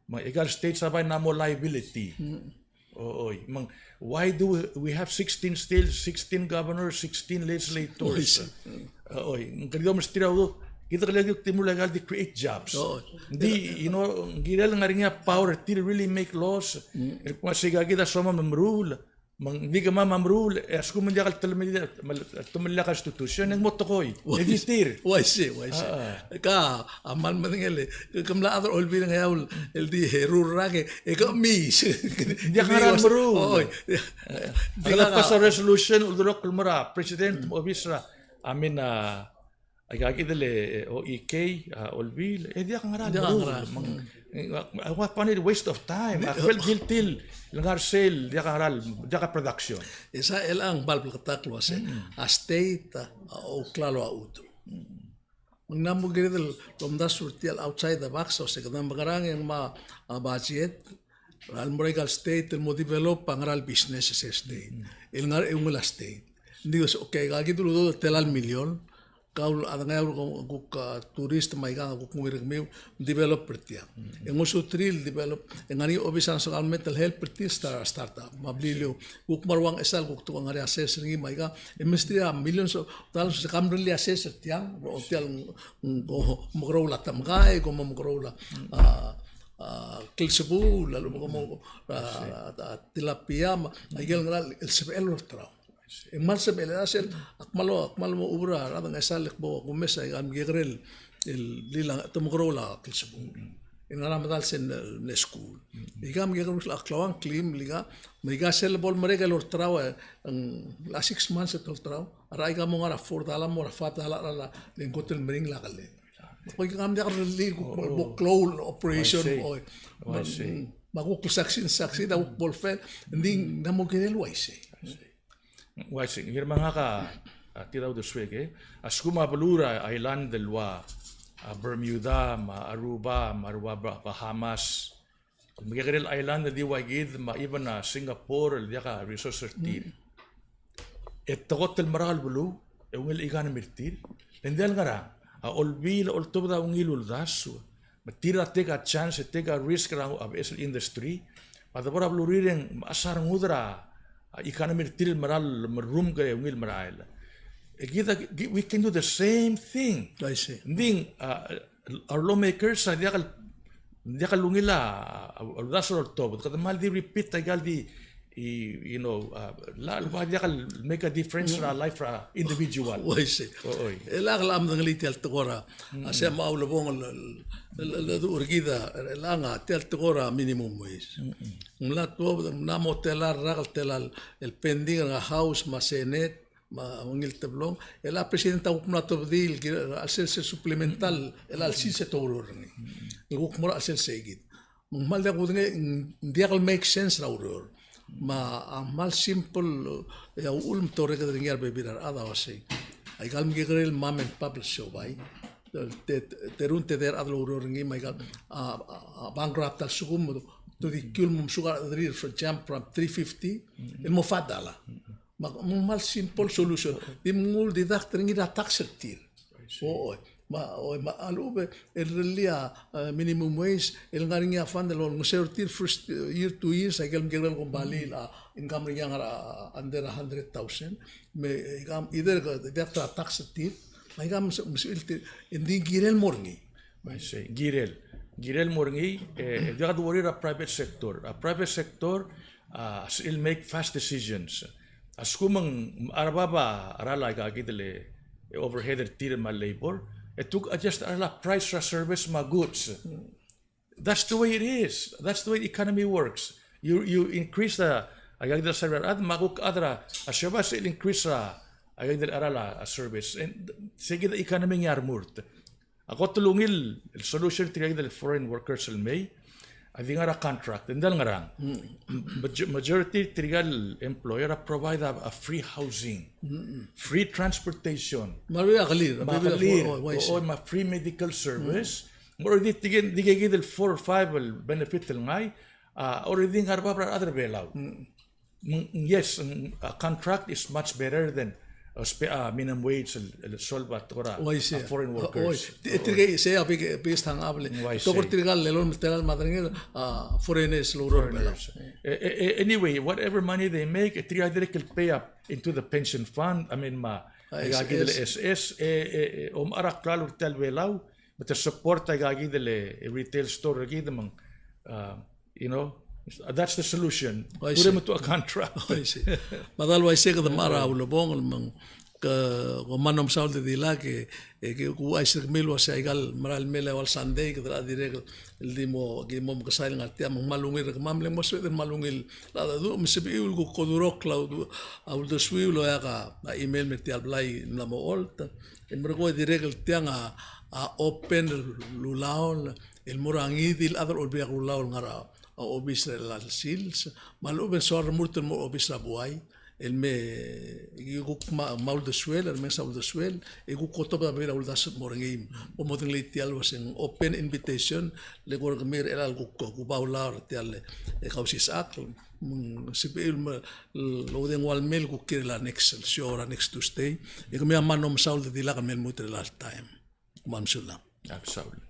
Me a ikal states a bai ng mo liability. Mm. O, oi. Me ng, why do we, we have sixteen states, sixteen governors, sixteen legislators? Oi, sei. O, oi. Ng kede di omesterir a udoud, kid a kelek di kutimuul a ikal di create jobs. O, oi. Di, you know, ng kirel ngar er ngii a power er tir el really make laws. Mm. El kmo sei kid a soam me meruul. Me ng di kemam a meruul, e a lsekum ng diak el telemellii, telemellii a constitution, e ng mo tekoi. E di tir. Uaisei, uaisei. A, a. Ka, a kmal medengei el, ke, ke mla chad er a Olbiil er Ngeaur el di, e, rurrak e, e ke chemiis. Ng diak a ngera el meruul. Oi. A, di a kede pass a resolution, uldurokl el mo er a president, mo obis er a, I mean, a, Aika kid el, e, O E K, a, Olbiil, e diak a ngera el meruul. Diak a ngera. Me ng, e, a, a, a, a waste of time. I feel guilty el ngar er sel, diak a ngera el, diak a production. E sa el ang bal bleketakl el uasei. Mm. A state, a, a ouklalo a chutem. Mm. Me ng mla mo kired el omdasu er tia el outside the box, el uasei kede mekerang e ng mo, a, budget, el mo er aika el state el mo develop a ngera el business er se el state. Mm. El ngar er a eungel a state. Ng di uasei, okay, aika kid el udoud a tela el million, kau el chad er a Ngeaur el kuk, a, tourist me aika, kuk mo er kemiu, develop er tiang. Mm. E ng ngosuterir el develop, e ng ngar er ngii a obis er a national government el help er tir el start, start up. Me a Beliliou, kuk mo er a Ngchesar el kuk tekoi el ngar er ngii a assess er ngii me aika, e mesterir a millions of dollars el se kam rellii a assess er tiang, o tia el, mm, ko mo mekeroul a temkai, ko mo mekeroul a, a, a, klsebuul, a lechub e ko mo, a, a, tilapia, me aike el ngera el sebechel el olterau. E ng kmal sebechel a sel, ak kmal, ak kmal mo oureor er a rechad er a Ngchesar el kmo kumes aika el mekekerei el, el blil a, te mekeroul a klsebuul. E ng ngar er a medal sel mle skuul. Aika mekekerei a klou a ngklim el aika, me aika sel bo lemerek el olterau, e ng, a six months e te olterau. A rechad aika mo ngar er a four dollar, mo er a five dollar, a, a, le ng kot el meringel a kelel. Ko aika ng diak el rellii, kuk mo, mo klou el operation, oi. Me a kuk succeed, succeed, a kuk bo lefail, ng di ng mo kirel el uaisei. Uaisei, ng di me ngak a, a, tia el uldesuek, e. A lsekum a beluu er a island el ua, a, Bermuda, me a Aruba, me a rua Ba-, Bahamas. Me kekerei el island el di ua kid, me a even a Singapore, el diak a resource er tir. Mm. E te kot el merael el beluu, e ungil a economy er tir. Le ng diak el ngerang, a Olbiil a oltobed a ungil uldasu. Me tir a take a chance, take a risk er a, a beches el industry. Me a debo er a belurir e ng mechas a rengud er a, a, economy er tir el merael, me a rengum e ungil merael. E kid a, ki-, we can do the same thing. I see. Ng di, a, our lawmakers a diak el, diak el ungil a, a, uldasu el oltobed. Kede mal di repeat aika el di, i, you know, a, la, la diak el make a difference er a life er a individual. Uaisei. O, oi. E lak el medengelii tia el tekoi er a, a, se mo ulebongel el, el, el, el, el, er kid a, el, el, a, tia el tekoi er a minimum wage. Ng mla tuobed, ng mla mo tela el rak el tela el pending er a House me a Senate, me a ungil teblong, e a president a kuk mla tobedii el kirel a sel, sel supplemental, el a sel se te oureor er ngii. El kuk mo er a sel se kid. Me ng kmal diak kudengei, ng diak el make sense er a ureor. Me a kmal simple, e a uchul me te orreked er ngii a rebebil er a rechad a uasei, aika el mekekerei el mom and pop el siobai, te, te, te run te di a rechad el oureor er ngii me aika el, a, a, a bankrupt a lsekum, te di kiul mo mesuk a rechederir, for example, from three fifty, el mo five dollar. Me ng kmal simple solution. Di mnguu el deduct er ngii er a tax er tir. O, oi. Me, oi, me a lechub e, el rellii a, e, minimum wage, el ngar er ngii a fund el olengeseu er tir first, e, year, two years, aike el mekekerei el kombalii, a, income er ngii a ngar er a, a, under a hundred thousand. Me, e, aika, either ke deduct er a tax er tir, me aika me se, me sebechir tir, e ng di kirel el mo er ngii. Me sei, kirel. Kirel mo er ngii, e, e diak de worry er a private sector. A private sector, a, a sebechir el make fast decisions. A lsekum ng, a rebab a cheral a ikakid el overhead er tir me a labor, e te kuk adjust a cheral a price er a service me a goods. That's the way it is. That's the way the economy works. You, you increase a, a ikakid el service er a rechad, me a kuk chad er a, a sebechir el increase a, a ikakid el cheral a service. And se kid a economy ng ngar er a murt. A kot el ungil el solution er tirka kid el foreign workers el mei a di ngar er a contract. Ng di el ngerang. Majo-, majority er tirka el employer a provide a, a free housing, free transportation. Me a kelir, me a kelir, o, o, me a free medical service. Me already tirka, tirka kid el four or five el benefit el ngai, a, already ngar er a bab er a rechad er a Belau. Mm, yes, mm, a contract is much better than a spe-, a minimum wage el, el sold by tor a, a foreign workers. Tirke sei a big, biggest hang up le. Tokor tirka el lolem el tela el mad er ngii a foreigners el oureor er a Belau. Foreigners. Eh, eh, eh, anyway, whatever money they make, e tirka dirrek el pay up into the pension fund, I mean, me a, a, ikakid el S S, eh, eh, eh, omechar a klalo er tia el Belau, me te support a ikakid el, eh, retail store er kid me ng, ah, you know, that's the solution. Oh, I see. Put them into a contract. Oh, I see. Me a dal uaisei kede mechar a ulebongel me ng ke, ke mla mo mesaul el di lak e, e ke kuk uaisei el kemiu el uasei aika el mera el mei el eua el Sunday kede dirrek el di mo, ki mo mekesai el ngar tia me ng kmal ungil er kemam, le mo sebeched el kmal ungil el cheldecheduch, me sebechiu el kuk kodurokl a uldu-, a uldesuiu el oeak a email me er tia el blai el mla mo olt. E merekong e dirrek el tiang a, a open el ulaol el mo er a ngii di el chad er a Olbiil er a Kelulau el ngar er a, a obis er a chelecha el sils, me a lechub e ng soal remurt el mo er a obis er a buai, el me, e kuk ma, me a uldesuel, el me sa uldesuel, e kuk otobed a bebil er a uldasu el mo er ngii. Bo modengelii tia el uasei ng open invitation, le kora kemiu er chelecha el kuk, kuk bai ulaol er tia el, e, Kausisechakl. Mm, sebechiu el me, el oudengua el mei el kuk kired er a next show er a next Tuesday. E kemiu a mla mo mesaul el di lak el me lmuut er chelecha el taem. Kom kmal mesulang. Absolutely.